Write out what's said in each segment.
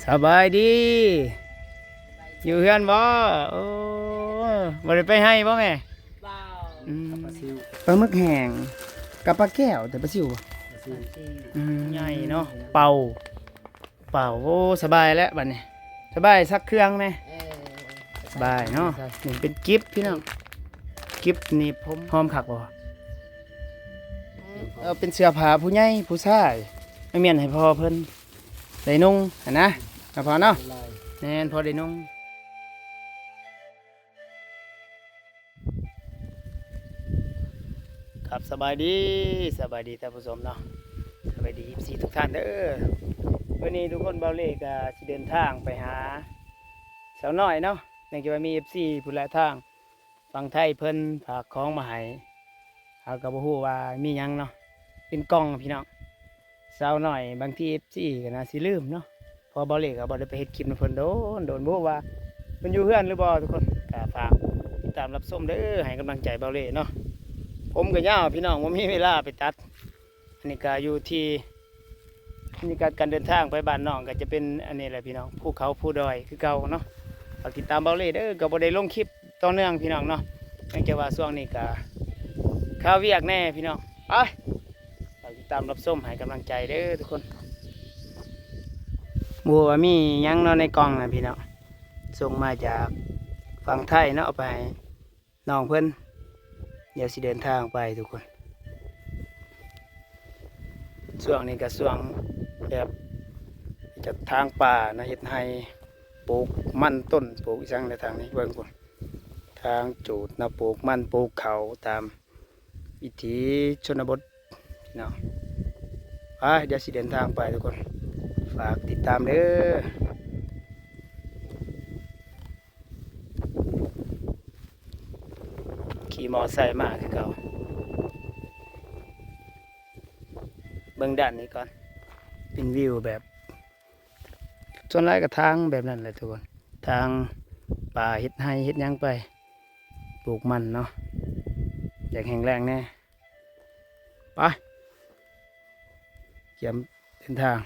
ສະບາຍດີ ຢູ່ເຮືອນບໍ່? ໂອ້ ບໍ່ໄດ້ໄປໄຮ່ບໍ່ແມ່? ອືມ ປາຊິວ ປາໝຶກແຫ້ງກັບປາແກ້ວ ແຕ່ປາຊິວບໍ່? ປາຊິວ ອືມ ໃຫຍ່ເນາະ ເປົ່າ ເປົ່າ ໂອ້ ສະບາຍແລ້ວບັດນີ້ ສະບາຍ ຊັກເຄື່ອງແດ່ ເອີ ສະບາຍເນາະ ນີ້ເປັນກິບພີ່ນ້ອງ ກິບໜີບຜົມ ຫອມຄັກບໍ່? ເອີ ເປັນເສື້ອຜ້າຜູ້ໃຫຍ່ຜູ້ຊາຍ ມາມ້ຽນໃຫ້ພໍ່ເພິ່ນ ໄດ້ນຸ່ງຫັ້ນນະ ເນາະພໍ່ເນາະ ແມ່ນ ພໍໄດ້ນຸ່ງ. ຄັບ ສະບາຍດີ ສະບາຍດີທ່ານຜູ້ຊົມເນາະ ສະບາຍດີ ເອັຟຊີ ທຸກທ່ານເດີ. ມື້ນີ້ທຸກຄົນ ເບົາເລ່ກະຊິເດີນທາງໄປຫາສາວນ້ອຍເນາະ ເນື່ອງຈາກວ່າມີ ເອັຟຊີ ຜູ້ຫຼາຍທາງ ຝັ່ງໄທເພິ່ນຝາກຂອງມາໃຫ້ ເຮົາກໍບໍ່ຮູ້ວ່າມີຫຍັງເນາະ ເປັນກ່ອງພີ່ນ້ອງ. ສາວນ້ອຍ ບາງທີ ເອັຟຊີ ກໍໜ້າຊິລືມເນາະ ເພາະວ່າເບົາເລ່ກໍບໍ່ໄດ້ໄປເຮັດຄລິບນຳເພິ່ນໂດນໆ ບໍ່ຮູ້ວ່າເພິ່ນຢູ່ເຮືອນຫຼືບໍ່ທຸກຄົນ. ກໍຝາກຕິດຕາມຮັບຊົມເດີ ໃຫ້ກຳລັງໃຈເບົາເລ່ເນາະ. ຜົມກໍຍາວພີ່ນ້ອງ ບໍ່ມີເວລາໄປຕັດ. ອັນນີ້ກໍຢູ່ທີ່ ບັນຍາກາດການເດີນທາງໄປບ້ານນ້ອງກໍຈະເປັນອັນນີ້ແຫຼະພີ່ນ້ອງ ພູເຂົາພູດອຍຄືເກົ່າເນາະ. ຝາກຕິດຕາມເບົາເລ່ເດີ ກໍບໍ່ໄດ້ລົງຄລິບຕໍ່ເນື່ອງພີ່ນ້ອງເນາະ ເນື່ອງຈາກວ່າຊ່ວງນີ້ກໍຄາວຽກແດ່ພີ່ນ້ອງ. ໄປ ຝາກຕິດຕາມຮັບຊົມໃຫ້ກຳລັງໃຈເດີທຸກຄົນ. ບໍ່ຮູ້ວ່າມີຫຍັງເນາະໃນກ່ອງນະພີ່ນ້ອງ ສົ່ງມາຈາກຝັ່ງໄທເນາະ ເອົາໄປໃຫ້ ນ້ອງເພິ່ນ ດຽວຊິເດີນທາງໄປທຸກຄົນ. ຊ່ວງນີ້ກໍຊ່ວງແບບຈະຖາງປ່ານະ ເຮັດໄຮ່ ປູກມັນຕົ້ນ ປູກອີ່ຫຍັງໃນທາງນີ້ ເບິ່ງພຸ້ນ ທາງຈູດນະ ປູກມັນ ປູກເຂົ້າຕາມວິຖີຊົນນະບົດເນາະ. ໄປ ດຽວຊິເດີນທາງໄປທຸກຄົນ ຝາກຕິດຕາມເດີ. ຂີ່ມໍໄຊມາຄືເກົ່າ. ເບິ່ງດ້ານນີ້ກ່ອນ ເປັນວິວແບບ ສ່ວນຫຼາຍກໍທາງແບບນັ້ນແຫຼະທຸກຄົນ ທາງປ່າເຮັດໄຮ່ເຮັດຫຍັງໄປ ປູກມັນເນາະ ຢາກແຫ້ງແລ້ງແດ່. ໄປ ກຽມເດີນທາງ.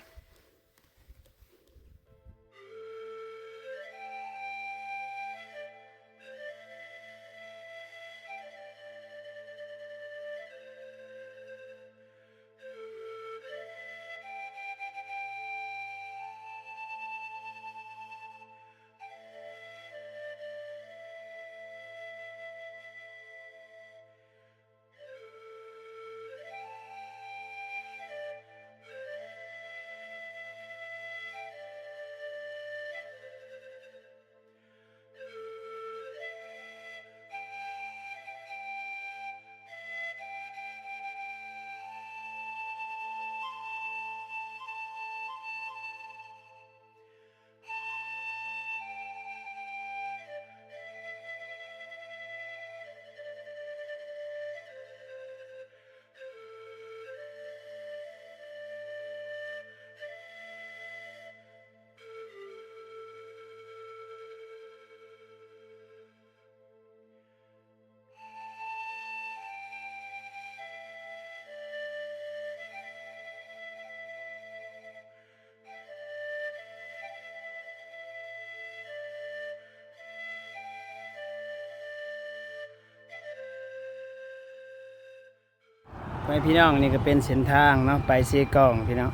ໄປພີ່ນ້ອງ ນີ້ກໍເປັນເສັ້ນທາງເນາະ ໄປເຊກອງພີ່ນ້ອງ.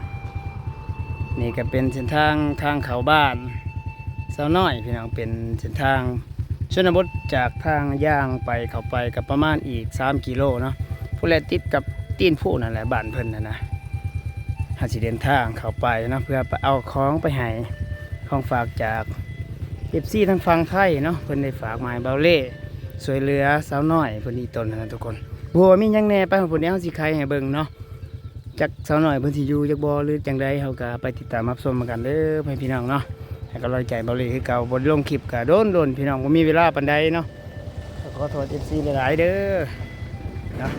ນີ້ກໍເປັນເສັ້ນທາງ ທາງເຂົ້າບ້ານສາວນ້ອຍພີ່ນ້ອງ ເປັນເສັ້ນທາງຊົນນະບົດ ຈາກທາງຍ່າງໄປເຂົ້າໄປກໍປະມານອີກສາມກິໂລເນາະ. ພຸ້ນແຫຼະ ຕິດກັບຕີນພູນັ້ນແຫຼະ ບ້ານເພິ່ນຫັ້ນນະ. ເຮົາຊິເດີນທາງເຂົ້າໄປເນາະ ເພື່ອໄປເອົາຂອງໄປໃຫ້ ຂອງຝາກຈາກ ເອັຟຊີ ທາງຝັ່ງໄທເນາະ ເພິ່ນໄດ້ຝາກມາໃຫ້ເບົາເລ່ ຊ່ວຍເຫຼືອສາວນ້ອຍເພິ່ນອີ່ຕົນຫັ້ນນະທຸກຄົນ. ບໍ່ຮູ້ວ່າມີຫຍັງແດ່ ໄປພຸ້ນ ດຽວເຮົາຊິໄຂໃຫ້ເບິ່ງເນາະ. ຈັກສາວນ້ອຍເພິ່ນຊິຢູ່ຈັກບໍ່ ຫຼືຈັ່ງໃດ ເຮົາກໍໄປຕິດຕາມຮັບຊົມນຳກັນເດີ ພໍ່ແມ່ພີ່ນ້ອງເນາະ. ໃຫ້ກຳລັງໃຈເບົາເລ່ຄືເກົ່າ ບໍ່ໄດ້ລົງຄລິບກໍດົນໆ ພີ່ນ້ອງ ບໍ່ມີເວລາປານໃດເນາະ. ກໍຂໍໂທດ ເອັຟຊີ ຫຼາຍໆເດີເນາະ.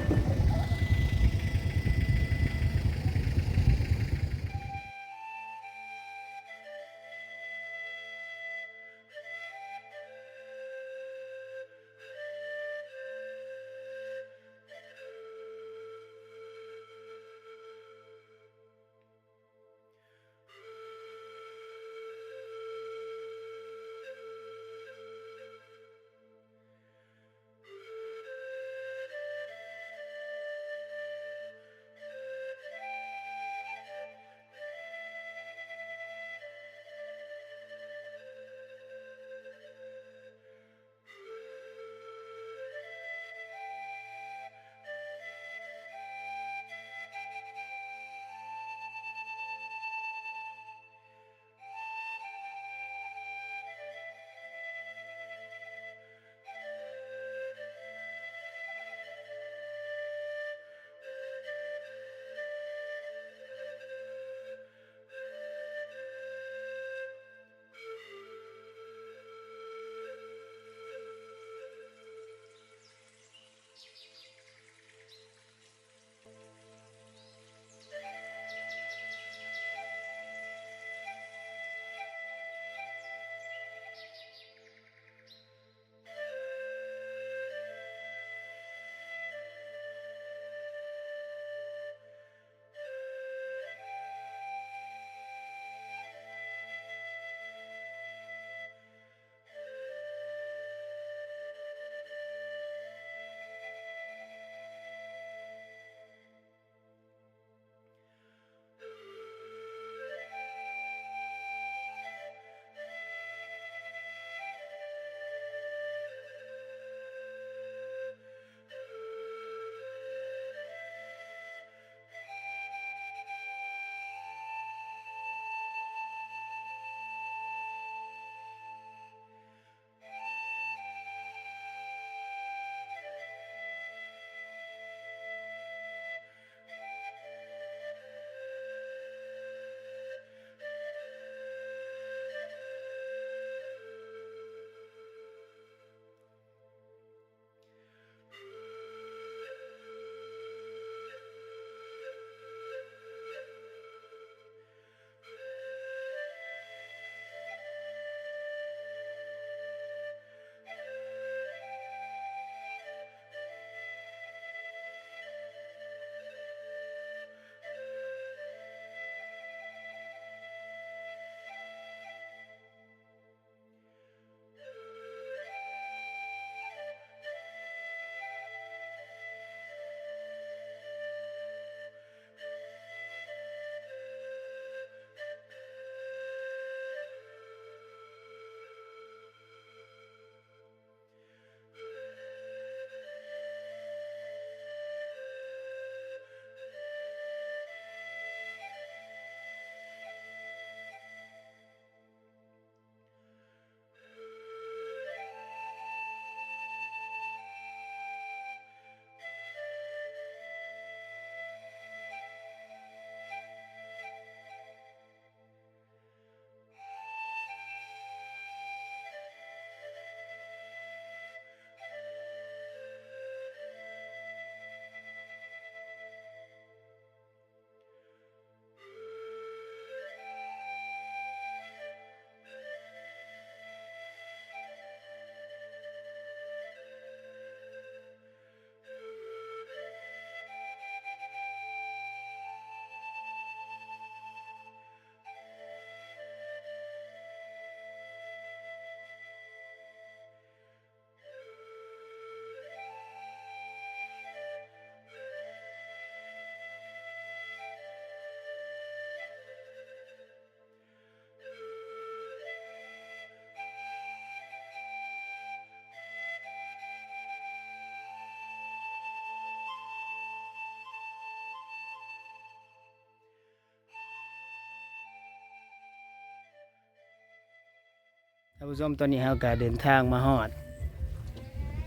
ທ່ານຜູ້ຊົມ ຕອນນີ້ເຮົາກະເດີນທາງມາຮອດ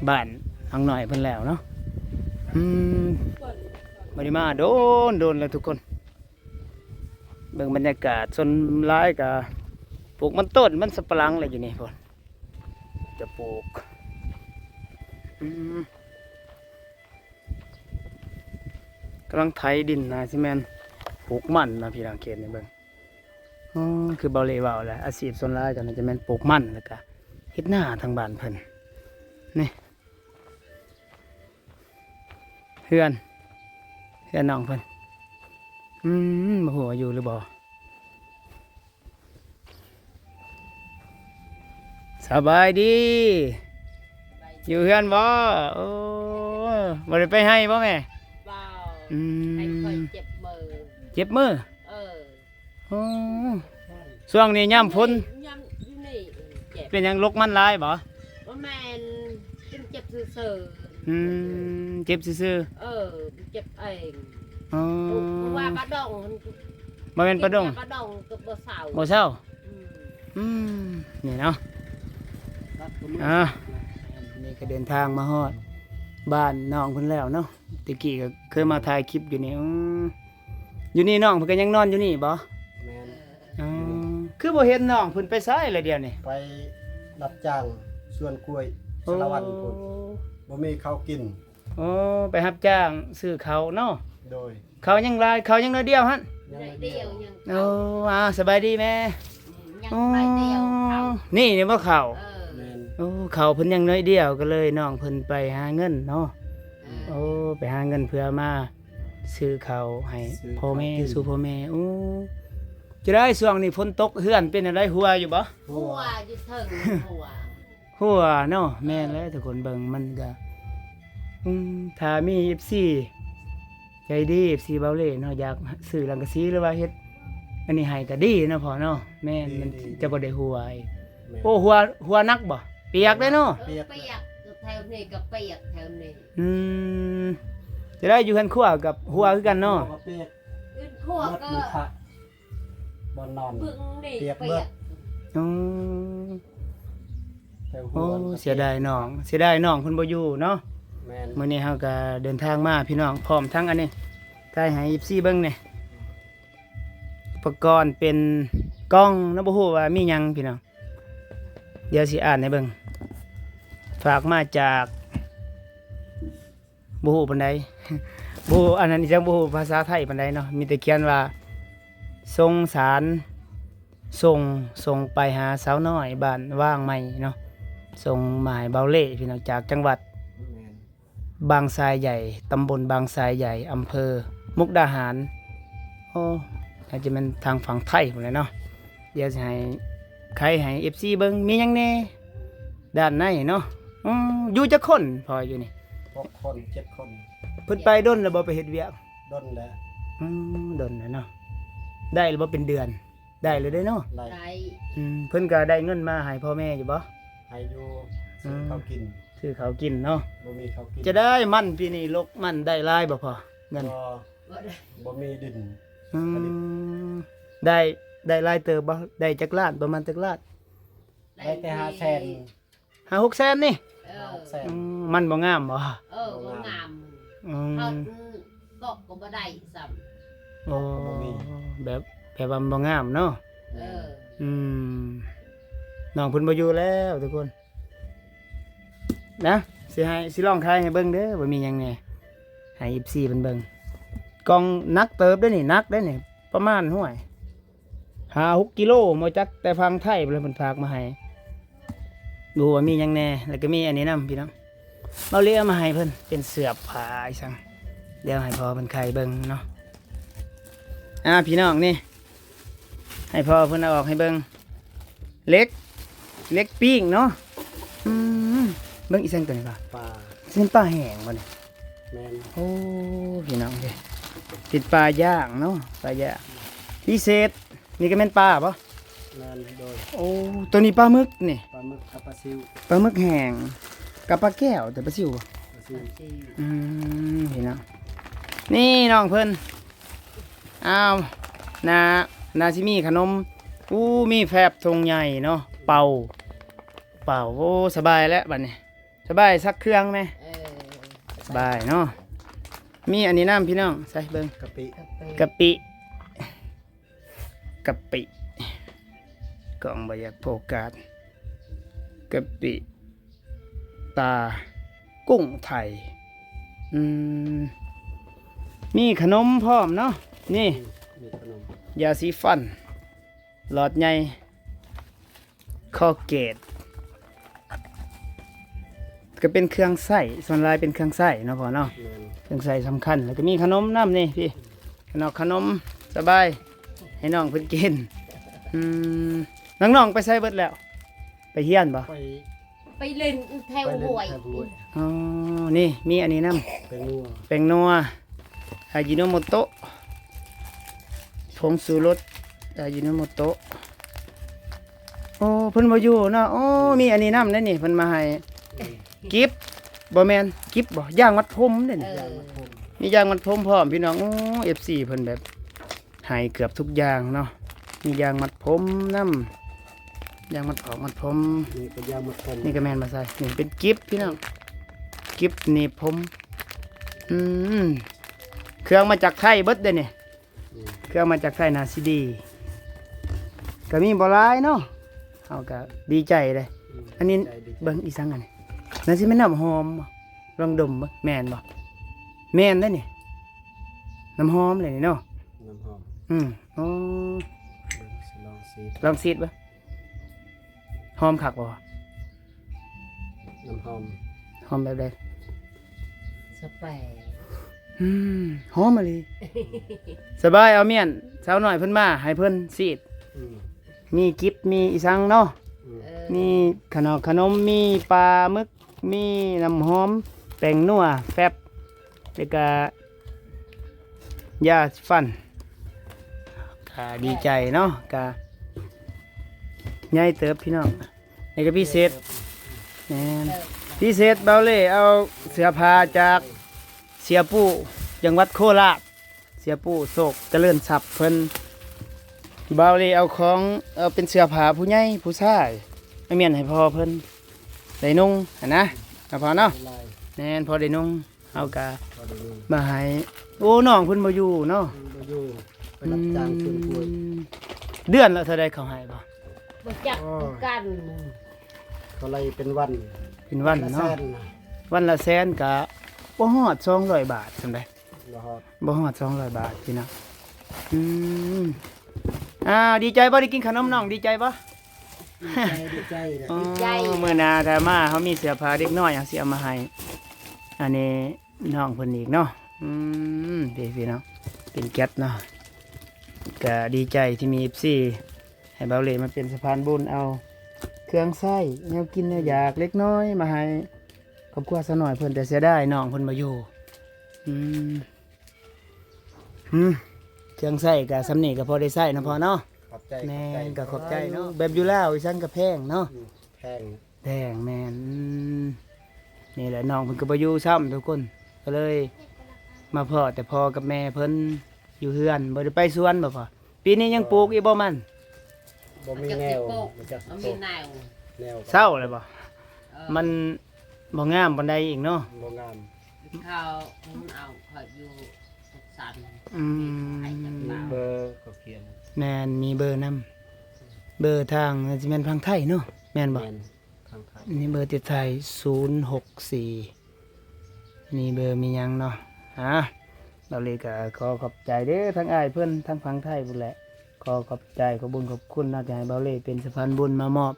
ບ້ານນາງນ້ອຍເພິ່ນແລ້ວເນາະ. ອືມ ບໍ່ໄດ້ມາໂດນໆແລ້ວທຸກຄົນ. ເບິ່ງບັນຍາກາດ ສ່ວນຫຼາຍກະປູກມັນຕົ້ນ ມັນສຳປະຫຼັງແຫຼະຢູ່ນີ້ພຸ້ນ ຈະປູກ. ອືມ ກຳລັງໄຖດິນ ໜ້າຊິແມ່ນປູກມັນນະ ພີ່ນ້ອງ ເຂດນີ້ເບິ່ງ. ອໍ ຄືເບົາເລເວົ້າແຫຼະ ອາຊີບສ່ວນຫຼາຍກໍໜ້າຈະແມ່ນປູກມັນ ແລ້ວກະເຮັດນາທາງບ້ານເພິ່ນ. ນີ້ ເຮືອນ ເຮືອນນ້ອງເພິ່ນ. ອືມ ບໍ່ຮູ້ວ່າຢູ່ຫຼືບໍ່. ສະບາຍດີ ຢູ່ເຮືອນບໍ່? ໂອ້ ບໍ່ໄດ້ໄປໄຮ່ບໍ່ແມ່? ບໍ່. ອືມ ໄປຄ່ອຍເຈັບມື ເຈັບມື? ເອີ. ໂອ້ ຊ່ວງນີ້ຍາມຝົນ ຍາມຢູ່ນີ້ເຈັບ. ເປັນຫຍັງ ລົກມັນຫຼາຍບໍ່? ບໍ່ແມ່ນ ເປັນເຈັບຊື່ໆ. ອືມ ເຈັບຊື່ໆ. ເອີ ເຈັບເອງ. ອໍ ເພາະວ່າປາດົງ ບໍ່ແມ່ນປາດົງ ປາດົງກໍບໍ່ເຊົາ ບໍ່ເຊົາ. ອືມ ອືມ ນີ້ເນາະ. ອ່າ ນີ້ກໍເດີນທາງມາຮອດບ້ານນ້ອງເພິ່ນແລ້ວເນາະ. ແຕ່ກີ້ກໍເຄີຍມາຖ່າຍຄລິບຢູ່ນີ້. ອືມ ຢູ່ນີ້ນ້ອງເພິ່ນກໍຍັງນອນຢູ່ນີ້ບໍ່? ແມ່ນ. ອໍ ຄືບໍ່ເຫັນນ້ອງເພິ່ນໄປໃສລະດຽວນີ້? ໄປຮັບຈ້າງສວນກ້ວຍ ໂອ້ ສາລະວັນພຸ້ນ ບໍ່ມີເຂົ້າກິນ. ໂອ້ ໄປຮັບຈ້າງຊື້ເຂົ້າເນາະ. ໂດຍ. ເຂົ້າຍັງຫຼາຍ ເຂົ້າຍັງໜ້ອຍດຽວຫັ້ນ? ຍັງໜ້ອຍດຽວ. ໂອ້ ອ່າ ສະບາຍດີແມ່. ອືມ ຍັງໜ້ອຍດຽວເຂົ້າ ນີ້ ນີ້ບໍ່ເຂົ້າ? ເອີ ແມ່ນ. ໂອ້ ເຂົ້າເພິ່ນຍັງໜ້ອຍດຽວ ກໍເລີຍນ້ອງເພິ່ນໄປຫາເງິນເນາະ. ເອີ ໂອ້ ໄປຫາເງິນເພື່ອມາຊື້ເຂົ້າໃຫ້ພໍ່ແມ່ ຊື້ເຂົ້າກິນ ສູ່ພໍ່ແມ່. ໂອ້ ຈະໄດ້ ຊ່ວງນີ້ຝົນຕົກ ເຮືອນເປັນແນວໃດ ຮົ່ວຢູ່ບໍ່? ຮົ່ວຢູ່ເທິງ ຮົ່ວ ຮົ່ວເນາະ. ແມ່ນແຫຼະ ເອີ ທຸກຄົນເບິ່ງມັນກະ ອືມ ຖ້າມີເອັຟຊີໃຈດີ ເອັຟຊີເບົາເລ່ເນາະ ຢາກຊື້ສັງກະສີ ຫຼືວ່າເຮັດອັນນີ້ໃຫ້ກະດີເນາະພໍ່ເນາະ. ແມ່ນ ດີ ມັນ ດີ ຈະບໍ່ໄດ້ຮົ່ວ. ແມ່ນ. ໂອ້ ຮົ່ວ ຮົ່ວໜັກບໍ່? ປຽກເດ້ເນາະ. ເອີ ປຽກ ປຽກ ແຖວນີ້ກໍປຽກ ແຖວນີ້. ອືມ ຈະໄດ້ ຢູ່ເຮືອນຄົວກັບຮົ່ວຄືກັນເນາະ. ເຮືອນຄົວກໍປຽກ ເຮືອນຄົວກໍ ມັນຄະ ບ່ອນນອນ ປຽກເບິດ. ອືມ ແຖວຫົວ. ໂອ້ ເສຍດາຍນ້ອງ ເສຍດາຍນ້ອງເພິ່ນບໍ່ຢູ່ເນາະ. ແມ່ນ. ມື້ນີ້ເຮົາກໍເດີນທາງມາ ພີ່ນ້ອງ ພ້ອມທັງອັນນີ້ ຖ່າຍໃຫ້ເອັຟຊີເບິ່ງນີ້ ອຸປະກອນເປັນກ່ອງເນາະ ບໍ່ຮູ້ວ່າມີຫຍັງ ພີ່ນ້ອງ. ດຽວຊິອ່ານໃຫ້ເບິ່ງ ຝາກມາຈາກ ບໍ່ຮູ້ປານໃດ ບໍ່ ອັນນັ້ນອີຫຍັງ ບໍ່ຮູ້ພາສາໄທປານໃດເນາະ. ມີແຕ່ຂຽນວ່າ ສົງສານ ສົ່ງ ສົ່ງໄປຫາສາວນ້ອຍບ້ານວາງໃໝ່ເນາະ. ສົ່ງມາໃຫ້ເບົາເລ່ ພີ່ນ້ອງ ຈາກຈັງຫວັດ ແມ່ນ ບາງຊາຍໃຫຍ່ ຕຳບົນບາງຊາຍໃຫຍ່ ອຳເພີມຸກດາຫານ. ໂອ້ ອາດຈະແມ່ນທາງຝັ່ງໄທພຸ້ນແຫຼະເນາະ. ດຽວຊິໃຫ້ ໄຂໃຫ້ເອັຟຊີເບິ່ງ ມີຫຍັງແດ່ດ້ານໃນເນາະ. ອືມ ຢູ່ຈັກຄົນພໍ່ຢູ່ນີ້? ຫົກຄົນ ເຈັດຄົນ. ເພິ່ນໄປດົນແລ້ວບໍ່ ໄປເຮັດວຽກ? ດົນແລ້ວ. ອືມ ດົນແລ້ວເນາະ. ໄດ້ແລ້ວບໍ່ ເປັນເດືອນ? ໄດ້ແລ້ວເດ້ເນາະ. ໄດ້. ໄດ້. ອືມ ເພິ່ນກໍໄດ້ເງິນມາໃຫ້ພໍ່ແມ່ຢູ່ບໍ່? ໃຫ້ຢູ່. ອືມ ຊື້ເຂົ້າກິນ ຊື້ເຂົ້າກິນເນາະ. ບໍ່ມີເຂົ້າກິນ. ຈະໄດ້ມັນປີນີ້ ລົກມັນໄດ້ຫຼາຍບໍ່ພໍ່ ເງິນ? ບໍ່ ບໍ່ໄດ້ ບໍ່ມີດິນ. ອືມ ໄດ້ ໄດ້ຫຼາຍເຕີບບໍ່? ໄດ້ຈັກລ້ານ ປະມານຈັກລ້ານ? ໄດ້ແຕ່ຫ້າແສນ ຫ້າຫົກແສນນີ້. ເອີ ຫ້າຫົກແສນ. ອືມ ມັນບໍ່ງາມບໍ່? ເອີ ບໍ່ງາມ. ອືມ ເຮົາກໍບໍ່ໄດ້ຊ້ຳ. ໂອ້ ບໍ່ມີ ແບບ ແບບວ່າມັນບໍ່ງາມເນາະ. ເອີ ອືມ ນ້ອງເພິ່ນບໍ່ຢູ່ແລ້ວທຸກຄົນ. ນະ ຊິໃຫ້ ຊິລອງຂາຍໃຫ້ເບິ່ງເດີ ວ່າມີຫຍັງແດ່ ໃຫ້ເອັຟຊີເພິ່ນເບິ່ງ. ກ່ອງໜັກເຕີບເດ້ນີ້ ໜັກເດ້ນີ້ ປະມານ ຫ້ວຍ ຫ້າຫົກກິໂລ ບໍ່ຈັກ ແຕ່ຝັ່ງໄທພຸ້ນແຫຼະ ເພິ່ນຝາກມາໃຫ້. ບໍ່ຮູ້ວ່າມີຫຍັງແດ່. ແລ້ວກໍມີອັນນີ້ນຳ ພີ່ນ້ອງ ເບົາເລ່ເອົາມາໃຫ້ເພິ່ນ ເປັນເສື້ອຜ້າອີ່ສັງ. ດຽວໃຫ້ພໍ່ເພິ່ນໄຂເບິ່ງເນາະ. ອ່າ ພີ່ນ້ອງ ນີ້ ໃຫ້ພໍ່ເພິ່ນເອົາອອກໃຫ້ເບິ່ງ ເຫຼັກ ເຫຼັກປີ້ງເນາະ. ອືມ ເບິ່ງອີ່ສັງຕົວນີ້ວ່າ ປາ ຊິເປັນປາແຫ້ງບໍ່ນີ້? ແມ່ນ. ໂອ້ ພີ່ນ້ອງເອີຍ ເປັນປາຍ່າງເນາະ ປາຍ່າງ. ພິເສດ ນີ້ກໍແມ່ນປາບໍ່? ແມ່ນ. ໂດຍ. ໂອ້ ຕົວນີ້ປາໝຶກນີ້ ປາໝຶກກັບປາຊິວ ປາໝຶກແຫ້ງກັບປາແກ້ວ ແຕ່ປາຊິວບໍ່? ປາຊິວ. ອືມ ພີ່ນ້ອງ ນີ້ນ້ອງເພິ່ນ ອ້າວ ໜ້າ ໜ້າຊິມີຂະໜົມ. ອູ້ ມີແຟບຖົງໃຫຍ່ເນາະ ເປົ່າ ປ່າວ. ໂອ້ ສະບາຍແລ້ວບັດນີ້ ສະບາຍ ຊັກເຄື່ອງແດ່. ເອີ ສະບາຍເນາະ. ມີອັນນີ້ນຳພີ່ນ້ອງ ໃສ່ເບິ່ງ ກະປິ ກະປິ ກະປິ ກະປິ ກ້ອງບໍ່ຢາກໂຟກັສ. ກະປິ ຕາກຸ້ງໄທ. ອືມ ມີຂະໜົມພ້ອມເນາະ. ນີ້ ມີຂະໜົມ ຢາສີຟັນຫຼອດໃຫຍ່ Colgate ກໍເປັນເຄື່ອງໃຊ້ ສ່ວນຫຼາຍເປັນເຄື່ອງໃຊ້ເນາະພໍ່ເນາະ. ແມ່ນ ເຄື່ອງໃຊ້ສຳຄັນ ແລ້ວກໍມີຂະໜົມນຳນີ້ ພີ່ ຂະໜອກຂະໜົມ ສະບາຍ ໃຫ້ນ້ອງເພິ່ນກິນ. ອືມ ນ້ອງໆໄປໃສເບິດແລ້ວ? ໄປຮຽນບໍ່? ໄປ ໄປຫຼິ້ນແຖວຫ້ວຍ ໄປຫຼິ້ນແຖວຫ້ວຍ. ອໍ ນີ້ມີອັນນີ້ນຳ ແປ້ງນົວ ແປ້ງນົວ ອາຢິໂນໂມໂຕະ ຜົງຊູລົດ ອາຢິໂນໂມໂຕະ. ໂອ້ ເພິ່ນບໍ່ຢູ່ເນາະ. ໂອ້ ມີອັນນີ້ນຳເດ້ນີ້ ເພິ່ນມາໃຫ້ ອືມ ກິບ ບໍ່ແມ່ນ ກິບບໍ່ ຢາງມັດຜົມເດ້ນີ້. ເອີ ຢາງມັດຜົມ ມີຢາງມັດຜົມພ້ອມພີ່ນ້ອງ. ໂອ້ ເອັຟຊີ ເພິ່ນແບບ ໃຫ້ເກືອບທຸກຢ່າງເນາະ ມີຢາງມັດຜົມນຳ ຢາງມັດອອກມັດຜົມ. ນີ້ກໍຢາງມັດຜົມ ນີ້ກໍແມ່ນມາໃສ່ ນີ້ເປັນກິບພີ່ນ້ອງ ກິບໜີບຜົມ. ອືມ ເຄື່ອງມາຈາກໄທເບິດເດ້ນີ້. ອືມ ເຄື່ອງມາຈາກໄທ ໜ້າຊິດີ ກໍມີບໍ່ຫຼາຍເນາະ ເຮົາກໍດີໃຈເດ້. ອືມ ອັນນີ້ ດີໃຈ ດີໃຈ. ເບິ່ງອີ່ສັງອັນນີ້ ໜ້າຊິແມ່ນນ້ຳຫອມບໍ່? ລອງດົມເບິ່ງ ແມ່ນບໍ່? ແມ່ນເດ້ນີ້ ນ້ຳຫອມເດ້ນີ້ເນາະ ນ້ຳຫອມ. ອືມ ໂອ້ ເບິ່ງ ຊິລອງສີດ ລອງສີດເບິ່ງ ຫອມຄັກບໍ່? ນ້ຳຫອມ ຫອມແບບໃດ? ສະແປ. ອືມ ຫອມອີ່ຫຼີ. ສະບາຍ ເອົາມ້ຽນ ສາວນ້ອຍເພິ່ນມາໃຫ້ເພິ່ນສີດ. ອືມ ມີກິບ ມີອີ່ສັງເນາະ. ອືມ ເອີ ມີຂະໜອກຂະໜົມ ມີປາໝຶກ ມີນ້ຳຫອມ ແປ້ງນົວ ແຟັບ ແລ້ວກະຢາສີຟັນ. ກະດີໃຈເນາະ ກະໃຫຍ່ເຕີບພີ່ນ້ອງ. ນີ້ກໍພິເສດ ແມ່ນ ພິເສດ ເບົາເລ່ເອົາເສື້ອຜ້າຈາກເສຍປູ້ ຈັງຫວັດໂຄລາດ ເສຍປູ້ ໂຊກຈະເລີນຊັບເພິ່ນ. ເບົາເລ່ເອົາຂອງ ເອົາເປັນເສື້ອຜ້າຜູ້ໃຫຍ່ຜູ້ຊາຍ ມາມ້ຽນໃຫ້ພໍ່ເພິ່ນໄດ້ນຸ່ງຫັ້ນນະ ເນາະພໍ່ເນາະ. ແມ່ນ ພໍໄດ້ນຸ່ງ ເຮົາກະມາໃຫ້. ໂອ້ ນ້ອງເພິ່ນບໍ່ຢູ່ເນາະ ບໍ່ຢູ່ ໄປຮັບຈ້າງເຄື່ອງກວຍ. ອືມ ເດືອນລະເທົ່າໃດເຂົາໃຫ້ບໍ່? ບໍ່ຈັກຄືກັນ ເຂົາໄລ່ເປັນວັນ ເປັນວັນເນາະ. ວັນລະແສນ ວັນລະແສນກະບໍ່ຮອດສອງຮ້ອຍບາດສ່ຳໃດ. ບໍ່ຮອດ ບໍ່ຮອດສອງຮ້ອຍບາດພີ່ນ້ອງ. ອືມ ອ້າວ ດີໃຈບໍ່ ໄດ້ກິນຂະໜົມນ້ອງ ດີໃຈບໍ່? ດີໃຈ ດີໃຈ ອໍ ດີໃຈ. ມື້ໜ້າຖ້າມາ ເຮົາມີເສື້ອຜ້າເດັກນ້ອຍ ເຮົາຊິເອົາມາໃຫ້ ອັນນີ້ ນ້ອງເພິ່ນອີກເນາະ. ອືມ ພີ່ ພີ່ນ້ອງ ເປັນກຽດເນາະ ກະດີໃຈທີ່ມີເອັຟຊີ ໃຫ້ເບົາເລ່ມາເປັນສະພານບຸນ ເອົາເຄື່ອງໃຊ້ ແນວກິນແນວຢາກເລັກນ້ອຍມາໃຫ້ຄອບຄົວສາວນ້ອຍເພິ່ນ. ແຕ່ເສຍດາຍນ້ອງເພິ່ນບໍ່ຢູ່. ອືມ ອືມ ເຄື່ອງໃຊ້ກະສ່ຳນີ້ກະພໍໄດ້ໃຊ້ເນາະພໍ່ເນາະ. ຂອບໃຈ ແມ່ນ ຂອບໃຈ ກະຂອບໃຈເນາະ. ແບບຢູ່ລາວອີ່ສັງກະແພງເນາະ. ອືມ ແພງ ແພງ ແມ່ນ. ອືມ ນີ້ແຫຼະ ນ້ອງເພິ່ນກໍບໍ່ຢູ່ຊ້ຳທຸກຄົນ ກໍເລີຍມາພໍ້ແຕ່ພໍ່ກັບແມ່ເພິ່ນຢູ່ເຮືອນ. ບໍ່ໄດ້ໄປສວນບໍ່ພໍ່? ປີນີ້ຍັງປູກອີກບໍ່ມັນ? ບໍ່ມີແນວ ບໍ່ມີແນວ ເຊົາແລ້ວບໍ່? ເອີ ມັນບໍ່ງາມປານໃດອີກເນາະ. ບໍ່ງາມ ເຂົາເອົາຂ້ອຍຢູ່ສຸກສັນ. ອືມ ເບີເຂົາຂຽນ ແມ່ນ ມີເບີນຳ ເບີທາງ ຊິແມ່ນຝັ່ງໄທເນາະ ແມ່ນບໍ່? ແມ່ນ ທາງໄທ ນີ້ເບີຕິດໄທ ສູນຫົກສີ່ ນີ້ເບີມີຫຍັງເນາະ. ອາ ເບົາເລ່ກະຂໍຂອບໃຈເດີ ທາງອ້າຍເພິ່ນທາງຝັ່ງໄທພຸ້ນແຫຼະ. ຂໍຂອບໃຈ ຂອບບຸນຂອບຄຸນເນາະ ທີ່ໃຫ້ເບົາເລ່ເປັນສະພານບຸນມາມອບ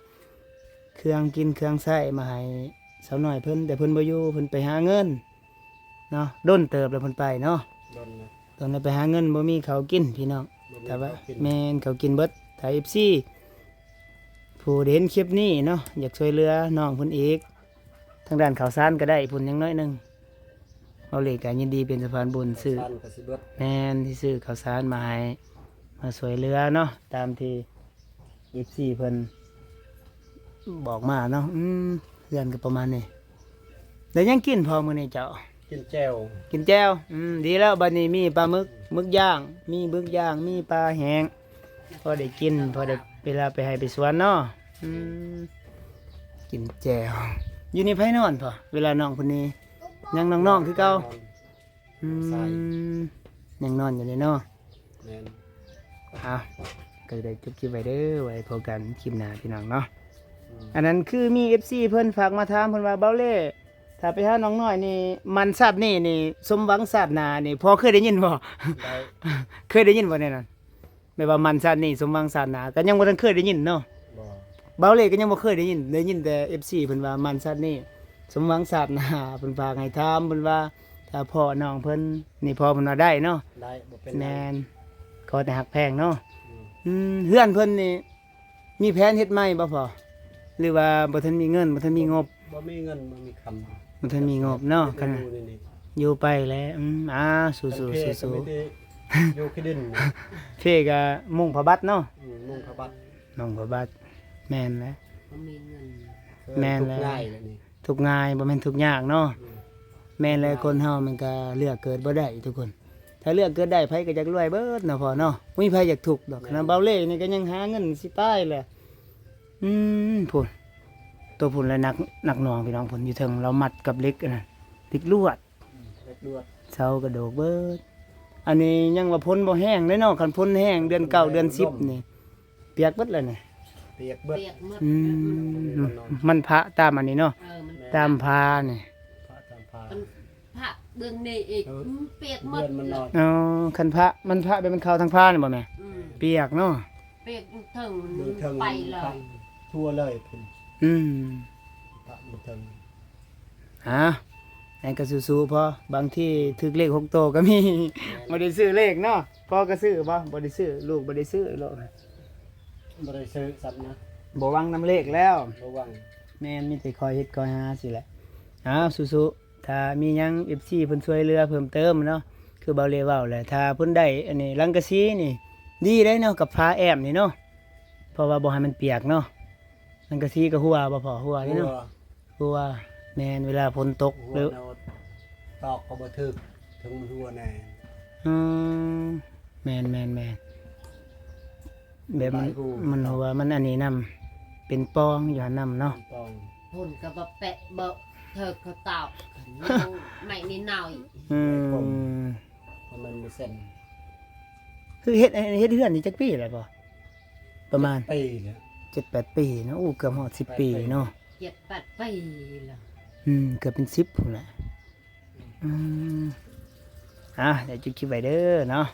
ເຄື່ອງກິນເຄື່ອງໃຊ້ມາໃຫ້ສາວນ້ອຍເພິ່ນ. ແຕ່ເພິ່ນບໍ່ຢູ່ ເພິ່ນໄປຫາເງິນເນາະ ດົນເຕີບແລ້ວເພິ່ນໄປເນາະ. ດົນແລ້ວ ຕອນນັ້ນໄປຫາເງິນບໍ່ມີເຂົ້າກິນພີ່ນ້ອງ. ບໍ່ມີ ຖ້າວ່າ ເຂົ້າກິນ ແມ່ນ ເຂົ້າກິນເບິດ. ຖ້າເອັຟຊີຜູ້ໄດ້ເຫັນຄລິບນີ້ເນາະ ຢາກຊ່ວຍເຫຼືອນ້ອງເພິ່ນອີກ ທາງດ້ານເຂົ້າສານກໍໄດ້ພຸ້ນ ຢ່າງໜ້ອຍໜຶ່ງ ເບົາເລ່ກໍຍິນດີເປັນສະພານບຸນຊື້. ເຂົ້າສານກໍຊິເບິດ ແມ່ນ ຊິຊື້ເຂົ້າສານມາໃຫ້ ມາຊ່ວຍເຫຼືອເນາະ ຕາມທີ່ເອັຟຊີເພິ່ນບອກມາເນາະ. ອືມ ເຮືອນກໍປະມານນີ້. ໄດ້ຫຍັງກິນພໍ່ມື້ນີ້ເຈົ້າ? ກິນແຈ່ວ ກິນແຈ່ວ. ອືມ ດີແລ້ວ ບັດນີ້ມີປາໝຶກ ໝຶກຍ່າງ ມີໝຶກຍ່າງ ມີປາແຫ້ງ ພໍໄດ້ກິນ ພໍໄດ້ເວລາໄປໄຮ່ໄປສວນເນາະ. ອືມ ກິນແຈ່ວ. ຢູ່ນີ້ໃຜນອນພໍ່ ເວລານ້ອງເພິ່ນນີ້? ຍັງນ້ອງໆຄືເກົ່າ. ອືມ ຍັງນອນຢູ່ເດ້ເນາະ. ແມ່ນ. ເອົາ ກໍໄດ້ຈົບຄລິບໄວ້ເດີ ໄວ້ພົບກັນຄລິບໜ້າພີ່ນ້ອງເນາະ. ອືມ ອັນນັ້ນຄືມີເອັຟຊີເພິ່ນຝາກມາຖາມເພິ່ນວ່າ ເບົາເລ່ ຖ້າໄປຫານ້ອງນ້ອຍນີ້ ໝັ້ນຊາດນີ້ນີ້ ສົມຫວັງຊາດໜ້ານີ້ ພໍ່ເຄີຍໄດ້ຍິນບໍ່? ໄດ້ ເຄີຍໄດ້ຍິນບໍ່ແນວນັ້ນ? ແບບວ່າໝັ້ນຊາດນີ້ສົມຫວັງຊາດໜ້າ ກໍຍັງບໍ່ທັນເຄີຍໄດ້ຍິນເນາະ. ບໍ່ ເບົາເລ່ກໍຍັງບໍ່ເຄີຍໄດ້ຍິນ ໄດ້ຍິນແຕ່ເອັຟຊີເພິ່ນວ່າໝັ້ນຊາດນີ້ສົມຫວັງຊາດໜ້າ ເພິ່ນຝາກໃຫ້ຖາມ ເພິ່ນວ່າຖ້າພໍ້ນ້ອງເພິ່ນນີ້ ພໍ້ເພິ່ນວ່າໄດ້ເນາະ. ໄດ້ ບໍ່ເປັນຫຍັງ. ແມ່ນ ຂໍແຕ່ຮັກແພງເນາະ. ອືມ ອືມ ເຮືອນເພິ່ນນີ້ ມີແຜນເຮັດໃໝ່ບໍ່ພໍ່ ຫຼືວ່າບໍ່ທັນມີເງິນ ບໍ່ທັນມີງົບ? ບໍ່ມີເງິນ ບໍ່ມີຄຳ ບໍ່ທັນມີງົບເນາະ. ຄັນ ຢູ່ໄປແຫຼະ. ອືມ ອ່າ ສູ້ໆ ສູ້ໆ ຢູ່ຂີ້ດິນ ເພກະມຸງຜ້າບັດເນາະ. ອືມ ມຸງຜ້າບັດ ມຸງຜ້າບັດ. ແມ່ນແຫຼະ ບໍ່ມີເງິນ. ແມ່ນແຫຼະ ທຸກງ່າຍແບບນີ້ ທຸກງ່າຍ ບໍ່ແມ່ນທຸກຍາກເນາະ. ອືມ ແມ່ນແຫຼະ ທຸກງ່າຍ ຄົນເຮົາມັນກໍເລືອກເກີດບໍ່ໄດ້ທຸກຄົນ. ຖ້າເລືອກເກີດໄດ້ ໃຜກໍຢາກລວຍເບິດເນາະພໍ່ເນາະ ບໍ່ມີໃຜຢາກທຸກດອກ. ແມ່ນ ຂະໜາດເບົາເລ່ນີ້ກໍຍັງຫາເງິນຊິຕາຍແຫຼະ. ອືມ ພຸ້ນ ໂຕພຸ້ນລະໜັກ ໜັກໜ່ວງພີ່ນ້ອງ. ພຸ້ນຢູ່ເທິງລາວມັດກັບເຫຼັກອັນນັ້ນ ເຫຼັກລວດ ອືມ ເຫຼັກລວດ ເສົາກະໂດກເບິດ. ອັນນີ້ຍັງວ່າຝົນບໍ່ແຮງເດ້ເນາະ ຄັນຝົນແຮງເດືອນເກົ້າເດືອນສິບນີ້ ປຽກເບິດແລ້ວນີ້ ປຽກເບິດ. ອືມ ມັນພະຕາມອັນນີ້ເນາະ. ເອີ ມັນ ຕາມພານີ້ ພະຕາມພາ ມັນພະເບື້ອງນີ້ອີກ ເອີ ມັນປຽກໝົດ. ເດືອນມັນນ້ອຍ. ອໍ ຄັນພະ ມັນພະແບບມັນເຂົ້າທາງພານີ້ບໍ່ແມ່? ອືມ ປຽກເນາະ ປຽກເທິງ ເທິງໄປເລີຍ ທົ່ວເລີຍພຸ້ນ. ອືມ ພະຢູ່ເທິງ. ອ່າ ແຕ່ກໍສູ້ໆ ພໍ ບາງທີຖືກເລກຫົກໂຕກໍມີ. ແມ່ນ ບໍ່ໄດ້ຊື້ເລກເນາະ. ພໍ່ກໍຊື້ບໍ່? ບໍ່ໄດ້ຊື້ ລູກບໍ່ໄດ້ຊື້ໂລດ. ບໍ່ໄດ້ຊື້ຊ້ຳນະ ບໍ່ຫວັງນຳເລກແລ້ວ. ບໍ່ຫວັງ. ແມ່ນ ມີແຕ່ຄອຍເຮັດຄອຍຫາຊີ້ແຫຼະ. ອ້າວ ສູ້ໆ ຖ້າມີຫຍັງເອັຟຊີເພິ່ນຊ່ວຍເຫຼືອເພີ່ມເຕີມເນາະ ຄືເບົາເລ່ເວົ້າແຫຼະ ຖ້າເພິ່ນໄດ້ອັນນີ້ ສັງກະສີນີ້ ດີເດ້ເນາະ ກັບຝາແອ້ມນີ້ເນາະ ເພາະວ່າບໍ່ໃຫ້ມັນປຽກເນາະ. ສັງກະສີກໍຮົ່ວບໍ່ພໍ່? ຮົ່ວເດ້ເນາະ. ຮົ່ວ ຮົ່ວ ແມ່ນ ເວລາຝົນຕົກ ຮົ່ວ ຫຼື ແນວຕອກກໍບໍ່ຖືກ ເຖິງຮົ່ວແດ່. ອືມ ແມ່ນໆໆ ແບບມັນ ມັນຮົ່ວ ມັນອັນນີ້ນຳ ເປັນປ່ອງຢູ່ຫັ້ນນຳເນາະ. ເປັນປ່ອງ ຝົນກໍບໍ່ແປະ ບໍ່ເຖິກເຂົາຕອກ ໄມ້ນີ້ໜ້ອຍ. ອືມ ເພາະມັນບໍ່ເຊັນ. ຄືເຮັດ ເຮັດເຮືອນນີ້ຈັກປີແລ້ວພໍ່? ປະມານ ເຈັດແປດປີແລ້ວ ເຈັດແປດປີເນາະ. ໂອ້ ເກືອບຮອດສິບປີເນາະ. ເຈັດແປດປີແລ້ວ. ອືມ ເກືອບເປັນສິບພຸ້ນແຫຼະ. ອືມ ອ່າ ດຽວຈຸດຄລິບໄວ້ເດີເນາະ.